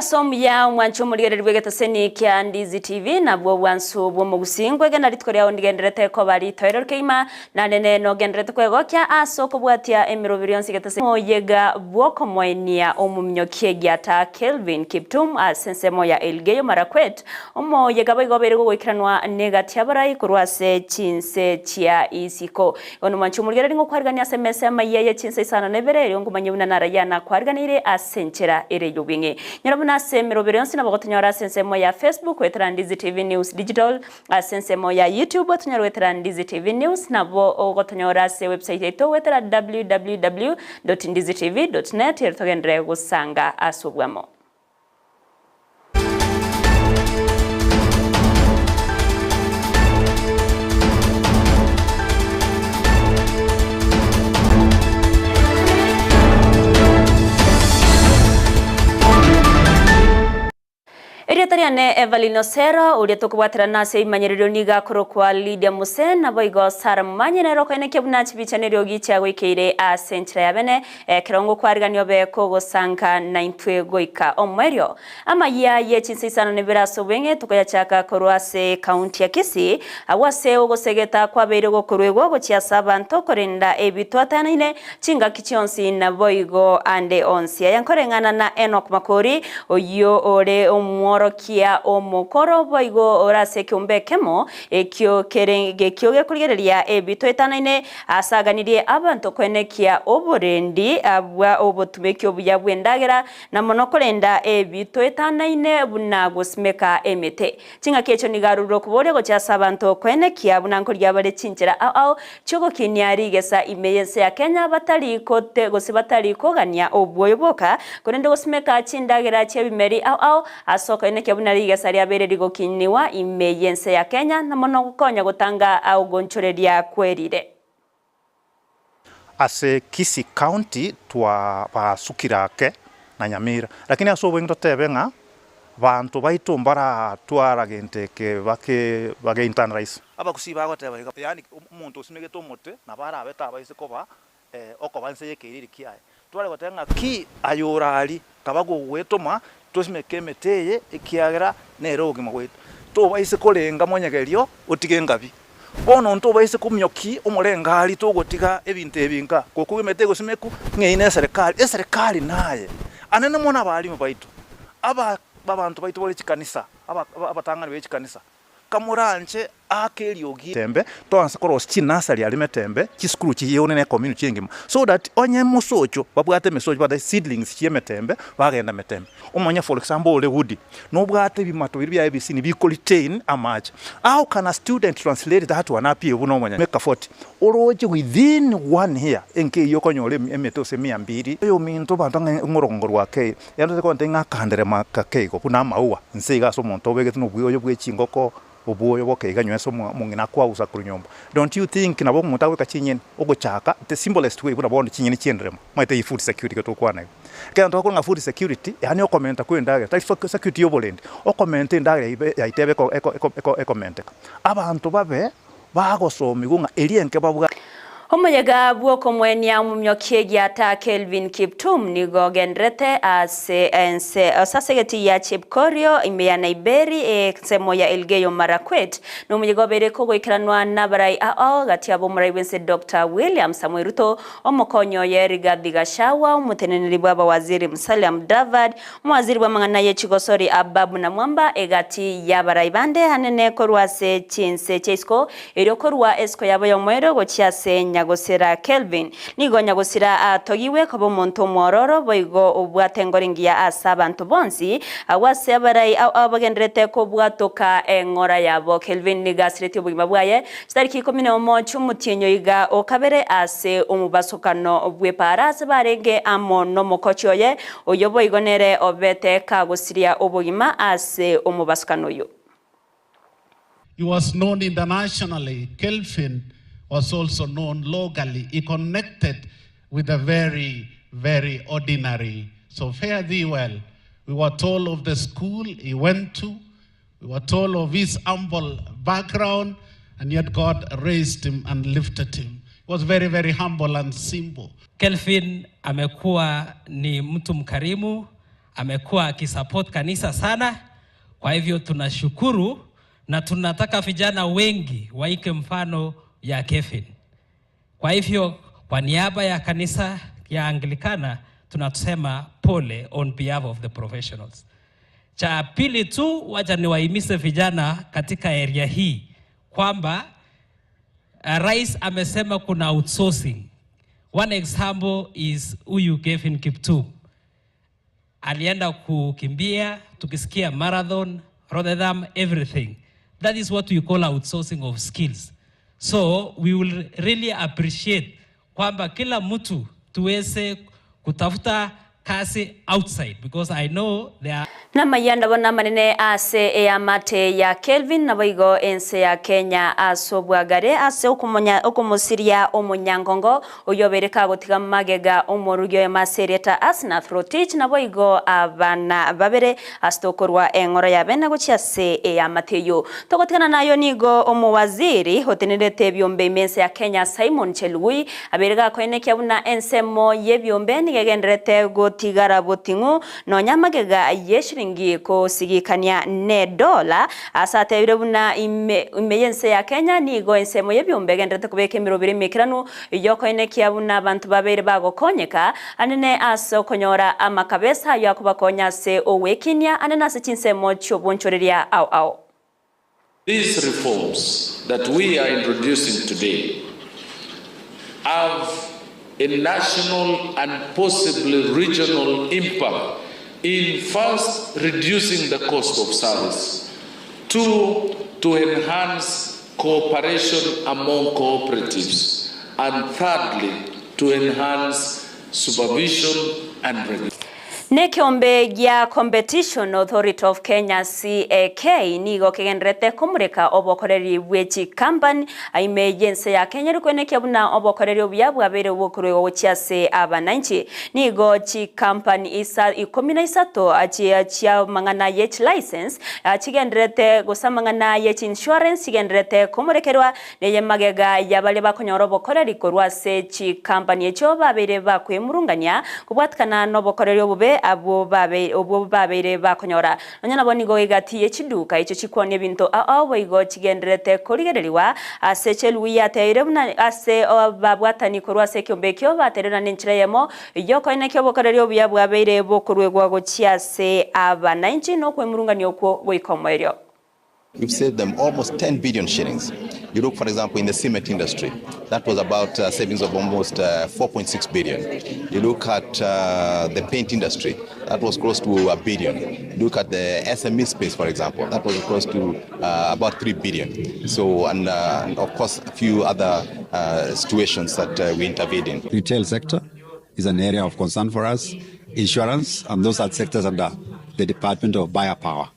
Omogaso omuya omwanche omorigereria bw'egeteseni kia Ndizi TV nabwo obwansu bw'omogusii nkwegena rituko riao ndigenderete koba ritoereru kegima naende nere nogenderete kwegokia ase okobwatia emeroberi yonsi egeteseni Omoyega bw'okomoenia omominyoki egiata Kelvin Kiptum ase ensemo ya Elgeyo Marakwet omoyega boigo obeire gogoikeranwa negati y'abarai korwa ase chinse chia isiko Bono mwanche omorigereria ngokwarigania ase emesa y'amayia ye chinsa isano na ibere, erio nkomanye buna naraye nakwariganeire ase enchera ere y'obweng'e. Nyora buna ase emeroberi yonsi nabo gotonyora ase ensemo ya Facebook goetera Ndizi TV News Digital, ase ensemo ya YouTube otonyore goetera Ndizi TV News, nabo ogotonyora ase ewebsite yaito goetera www dot ndizitv dot net ere togenderere gosanga ase obwamo. Erieta riane Evelyn Osero, oria tokobwaterana ase ebimanyererio nigo akorokwa Lydia Muse, naboigo Sarah Momanyi nere okoenekia buna chibicha neriogi chiagoikeire ase enchera ya bene, Ekero ngokwarigania obe kogosanka naintwe goika omoerio. Amayia ye chinsa isano na ibere ase obweng'e tokoyachaka korwa ase ekaunti ya Kisii, agwo ase ogosegeta kwabeire gokoruegwa gochia ase abanto korenda ebi twatanaine chingaki chionsi naboigo ande onsi. Aya nkoreng'ana na Enock Makori oyio ore omworokia omokoro boigo ore ase ekeombe ekemo ekio kere ekio gekorigereria ebi twetanaine Asaganirie abanto koenekia oborendi bwa obotumeki obuya bw'endagera, na mono korenda ebi toetanaine buna gosimeka emete. Ching'aki echio nigo arurire okoboria gochia ase abanto koenekia buna nkoria bare chinchera ao ao chi'ogokinia rigesa ime y'ense ya Kenya batari kote gose batari kogania obwoyo bwoka, korende gosimeka chindagera chi'ebimeri ao ao ase okoenekia buna rigesa riabeire rigokiniwa ime y'ense ya Kenya na mono gokonya gotanga ogonchoreria kwerire. Ase Kisii County twabasukire ake na Nyamira, lakini ase obweng'e totebe ng'a banto baito mbaratwara gento eke bake bage internalize. Abagusii bagoteba iga, yaani omonto osimegete omote nabo arabe tabaise koba okoba inse y'ekeiriri kiaye. Tware goteba ng'a ki aye ore aria, kaba gogwetoma, tosimeke emete eye, ekiagera nere obogima bwaito. Tobaise korenga monyegerio, otige engabi. Bono ntobaise komioki omorengari togotiga ebinto ebi nka, gokogwa emete egosimekwa, ng'a eyio neserekari. Eserekari naye. Anene mono abalimu baito, aba abanto baito bare chikanisa, aba abatang'ani be chikanisa, Kamoranche aake eriogi. Tembe, toanse korosia chinursery aria metembe, chisukuru chiyeune ne ecommunity engima so that onye mosocho babwate emesocho babwate seedlings chie emetembe bagenda metembe. Omanye for example ore woody nobwate ebimato biria bia abc biko retain amache. How can a student translate that one appear buna omonyene make 40 oroche within one year enka eyio okonyora emete gose mia mbiri. Oyominto abanto ng'a ng'orongo rwa kei Yaani tari kontebia ng'a akanderema gake igo buna amaua inse iga ase omonto obegete na obuya oyo bwe chingoko, obuoyo boke iga nywa ase omong'ina akoagusa korwa nyomba. Don't you think nabo omonto agoika chinyeni ogochaka the simplest way buna bono chinyeni chienderema omanyete eywo food security iga tokwana iga. Ekero togokora ng'a food security yaani okomenta kwa endagera tari security ya oborendi, okomenta endagera ibe yaito ebe eko ekomenteka. Abanto babe Bagosomigwa ng'a eria enke babwate. Omoyega bw'okomoenia omomioki egiata Kelvin Kiptum nigo ogenderete ase ense ase egetii ya Chepkorio ime ya Naiberi ensemo ya Elgeyo Marakwet. Nomoyega obeire kogoikeranwa nabarai ao gati abo omorai bwense Doctor William Samoei Ruto, omokonyi oye Rigathi Gachagua, omoteneneri bw'abawaziri Musalia Mudavadi, Omowaziri bw'amang'ana ye chigosori Ababu Namwamba egati y'abarai bande anene korwa ase chinse chia isiko, erio korwa esiko yabo y'omoerio gochia ase nyagosira Kelvin. Nigo nyagosira atogigwe koba omonto omwororo boigo obwate engoro engiya ase abanto bonsi, agwo ase abarai ao bagendererete kobwatoka eng'ora yabo. Kelvin nigo asiretie obogima bwaye Chitariki ikomi na omo chi'omotienyi oiga o kabere ase omobasokano bw'epaara ase barenge amo nomokochi oye, oyio boigo nere obete kagosiria obogima ase omobasokano oyio. He was known internationally, Kelvin was also known locally, he connected with the very, very ordinary. So fare thee well. We were told of the school he went to, We were told of his humble background, and yet God raised him and lifted him. He was very, very humble and simple. Kelvin amekuwa ni mtu mkarimu, Amekuwa akisupport kanisa sana, kwa hivyo tunashukuru na tunataka vijana wengi waike mfano ya Kevin. Kwa hivyo kwa niaba ya kanisa ya Anglikana tunasema pole on behalf of the professionals. Cha pili tu, wacha niwahimize vijana katika area hii kwamba Rais amesema kuna outsourcing. One example is huyu Kevin Kiptum alienda kukimbia, tukisikia marathon, Rotterdam, everything. That is what we call outsourcing of skills. So we will really appreciate kwamba kila mtu tuweze kutafuta kazi outside because I know there are Namaiya nabo namanene ase eamate ya Kelvin naboigo ense ya Kenya ase obwagare ase okomonya okomosiria omonyangongo oyio obeire kagotiga magega omorugi oyemo ase erieta Asnath Rotich naboigo abana babere ase tokorwa eng'oro ya bene gochia ase eamate eyio. Togotigana nayo nigo omowaziri otenerete ebiombe ime ense ya Kenya Simon Chelugui abeire gakoenekia buna ensemo y'ebiombe nigo egendererete gotigara boting'u Nonya amagega y'eshiringi kosigikania nedola, ase atebire buna ime ime y'ense ya Kenya nigo ensemo y'ebiombe egendererete kobeka emeroberi emaikeranu y'okoenekia buna abanto babeire bagokonyeka anene ase okonyora amakabesa ayio akobakonya ase ogwekinia anene ase chinsemo chi'obonchoreria ao ao. These reforms that we are introducing today have a national and possibly regional impact in first reducing the cost of service, two, to enhance cooperation among cooperatives, and thirdly, to enhance supervision and regulation. Nekeombe gia Competition Authority of Kenya, CAK, nigo kegendererete komoreka obokoreri bwe chikampani ime y'ense ya Kenya rikwenekia buna obokoreri obuya bwabeire bokoruegwa gochia ase abananchi. Nigo chikampani isa ikomi na isato chi'amang'ana ye chilicense chigendererete gose amang'ana ye chiinsurance chigendererete komorekerwa Neye magega ya baria bakonyora obokoreri korwa ase chikampani echio babeire bakwemurungania kobwatikana nobokoreri obobe abwo obwo babeire bakonyora. Nonya nabo nigo egati ye chiduka echio chikwonia ebinto ao ao boigo chigendererete korigererigwa ase chelui yateire buna ase ababwatani korwa ase ekiombe ekio bateire buna nenchera eyemo yokoenekia obokoreri obuya bwabeire bokoruegwa gochia ase abanainchi nokwemurungania okwo goika omoerio. We've saved them almost 10 billion shillings. You look, for example, in the cement industry, that was about uh, savings of almost uh, 4.6 billion. You look at uh, the paint industry, that was close to a billion. Look at the SME space, for example, that was close to uh, about 3 billion. So, and, uh, and of course, a few other uh, situations that uh, we intervened in. Retail sector is an area of concern for us. Insurance, and those are sectors under the Department of Buyer Power,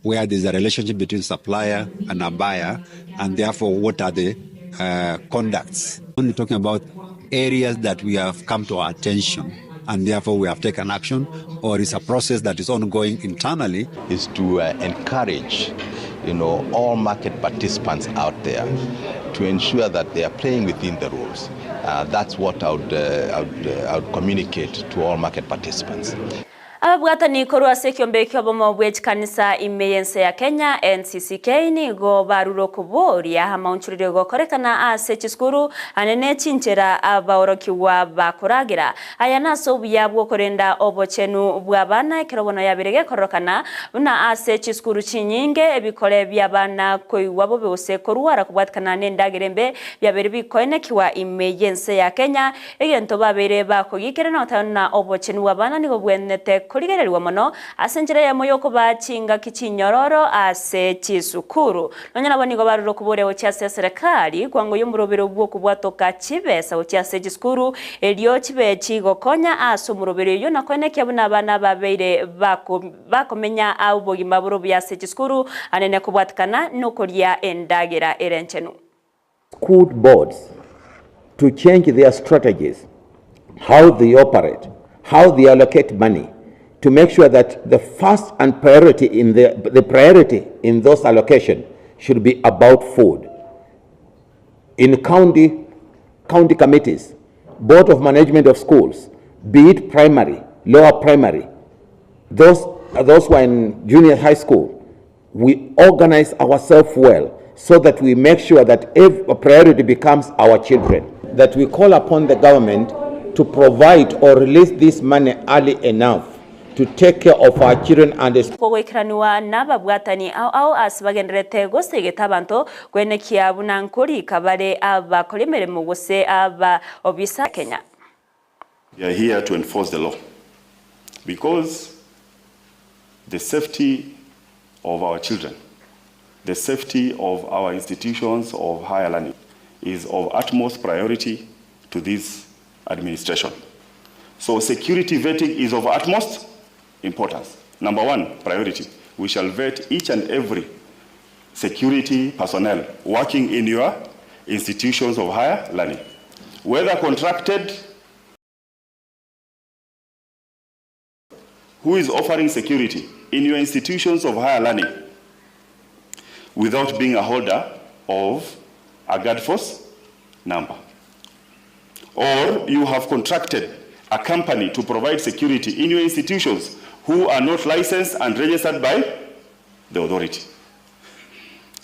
where there's a relationship between supplier and a buyer, and therefore what are the conducts. Only talking about areas that we have come to our attention and therefore we have taken action, or it's a process that is ongoing internally. Is to encourage, you know, all market participants out there to ensure that they are playing within the rules. That's what I would, I would, I would communicate to all market participants. Ababwatani korwa ase ekiombe ki'obomo bwe chikanisa ime y'ense ya Kenya, NCCK, nigo barure okoboria amaonchorerio gokorekana ase chisukuru ane ne chinchera abaorokigwa bakoragera. Aya nase obuya bw'okorenda obochenu bw'abana ekero bono yabeire gekororokana buna ase chisukuru chinyinge ebikore bi'abana koigwa bobe gose korwara kobwatikana nendagera embe biabeire bikoenekigwa ime y'ense ya Kenya Egento babeire bakogiikera nogoteba ng'a obochenu bw'abana nigo bwenerete korigererigwa mono ase enchera eyemo y'okobaa chingaki chinyororo ase chisukuru. Nonya nabo nigo barure okoboria gochia ase eserekari kwango y'omorobero bw'okobwatoka chibesa gochia ase chisukuru erio chibe chigokonya ase omorobero oyio na koenekia buna abana babeire bakomenya obogima bore obuya ase chisukuru anene kobwatikana nokoria endagera ere enchenu. School boards to change their strategies, how they operate, how they allocate money, to make sure that the first and priority in the, the priority in those allocation should be about food. In county, county committees, board of management of schools, be it primary, lower primary, Those, those who are in junior high school, we organize ourselves well so that we make sure that if a priority becomes our children. That we call upon the government to provide or release this money early enough to take care of our children and the Kogoikeraniwa nababwatani ao ao ase bagendererete gosegeta abanto kwenekia buna nkorika bare abakora emeremo gose aba obisa Kenya. We are here to enforce the law because the safety of our children, the safety of our institutions of higher learning is of utmost priority to this administration. So security vetting is of utmost importance. Number one priority, we shall vet each and every security personnel working in your institutions of higher learning, whether contracted, who is offering security in your institutions of higher learning without being a holder of a guard force number. Or you have contracted a company to provide security in your institutions who are not licensed and registered by the authority.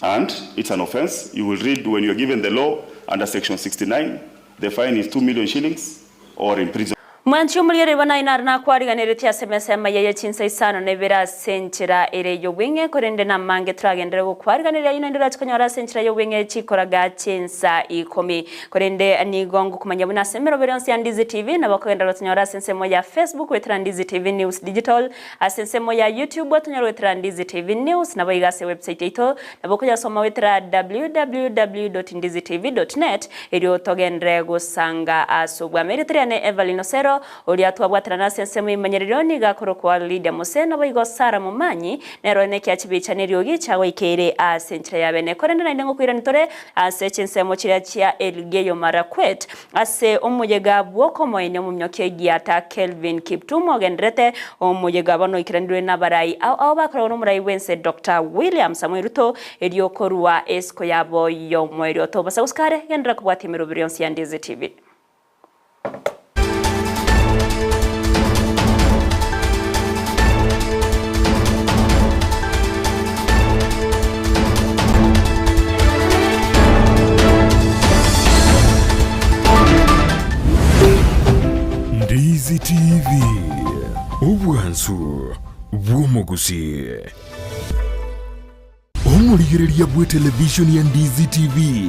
And it's an offense. You will read when you're given the law under section 69, the fine is 2 million shillings or imprisonment. Mwanchi omoriere bono aye naro nakwariganeretie ase emesa y'amaiya ye chinsa isano na ibere ase enchera ere y'obweng'e, korende namange toragenderere gokwariganeria ayio naende orache konyora ase enchera y'obweng'e chikoraga chinsa ikomi. Korende nigo ngokomanya buna ase emeroberi yonsi ya Ndizi TV nabo okogenderera gotonyora ase ensemo ya Facebook goetera Ndizi TV News Digital, ase ensemo ya YouTube otonyore goetera Ndizi TV News, naboigo ase ewebsite yaito nabo okoyasoma goetera www.ndizitv.net erio togenderere gosanga ase obwame. Erieta riane Evelyn Osero, oria twabwaterana ase ensemo y'ebimanyererio nigo akorokwa Lydia Mose, naboigo Sarah Momanyi nere ore nekia chibicha neriogi chiagoikeire ase enchera ya bene. Korende naende ngokoirania tore ase chinsemo chiria chia Elgeyo Marakwet ase omoyega bw'okomoenia omominyokia egiata Kelvin Kiptum ogendererete omoyega bono oikeranirwe nabarai ao ao bakoragwa nomorai bwense Doctor William Samoei Ruto erio korua esiko yabo y'omoerio. Tobasa gosika are, genderera kobwatia emeroberi yonsi ya Ndizi TV. Ndizi TV, obwansu bw'omogusii. Omorigereria bw'etelevishoni ya Ndizi TV,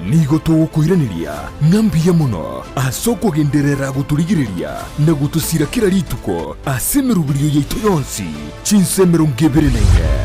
nigo togokoiraneria ng'a mbuya mono ase okogenderera gotorigereria na gotosira kera rituko ase emeroberio yaito yonsi chinsa 24.